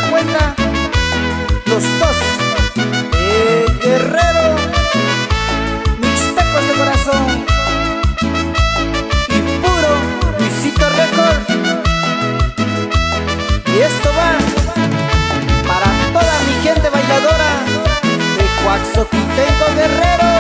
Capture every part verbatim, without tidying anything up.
Cuenta los dos, eh, guerrero, mixtecos de corazón y puro Luisito Record. Y esto va para toda mi gente bailadora de Coaxoquitengo Guerrero.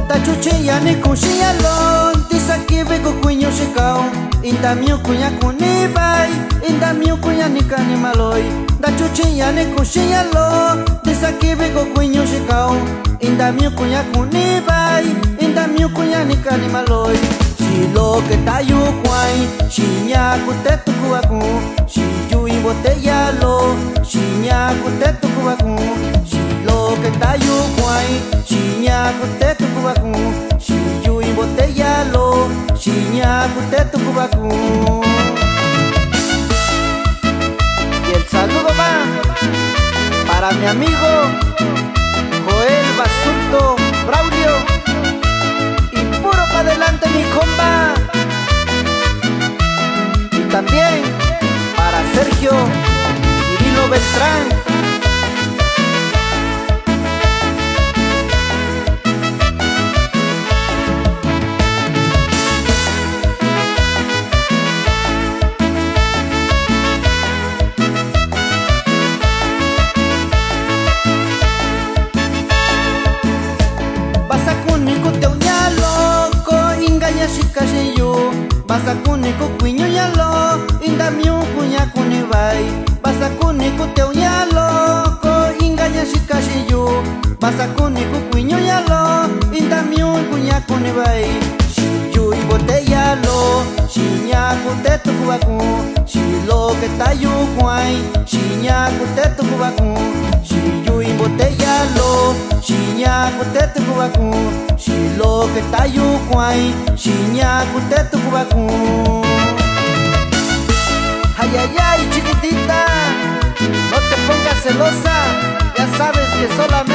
Ndachuchiꞌña ni kun xiꞌin ña loꞌo, ndi sa kivi ku kuiñu xika un, indaa miun kun ña kuni vaa yu, indaa miun kun ña ndikani malo yu. Ndachuchiꞌña ni kun xiꞌin ña loꞌo, ndi sa kivi ku kuiñu xika un, indaa miun kun ña kuni vaa yu, indaa miun kun ña ndikani malo yu. Xii loꞌo ke ta yu kuaꞌan yu, xii ña kute tuku va kun, xii yu iin botella loꞌo, xii ña kute tuku va kun, xii loꞌo ke ta yu kuaꞌan yu, xii ña kute tuku va kun, xii yu iin botella loꞌo, xii ña kute tuku va kun. Y el saludo va para mi amigo Joel Basurto Braulio. Y puro pa' adelante, mi compa. Y también para Sergio Cirilo Beltrán. Vasakuni kun tiaꞌu ña loꞌo, koo inka ña xika xiꞌin yu. Vasakuni kun kuiñu ña loꞌo, indaa miun kun ña kuni vaa yu. Vasakuni kun tiaꞌu ña loꞌo, koo inka ña xika xiꞌin yu. Vasakuni kun kuiñu ña loꞌo, indaa miun kun ña kuni vaa yu. Xii yu iin botella loꞌo, xii ña kute tuku va kun, xii loꞌo ke ta yu kuaꞌan yu, xii ña kute tuku va kun. Xii yu iin botella loꞌo, xii ña kute tuku va kun, xii loꞌo ke ta yu kuaꞌan yu, xii ña kute tuku va kun. Ay, ay, ay, chiquitita, no te pongas celosa, ya sabes que solamente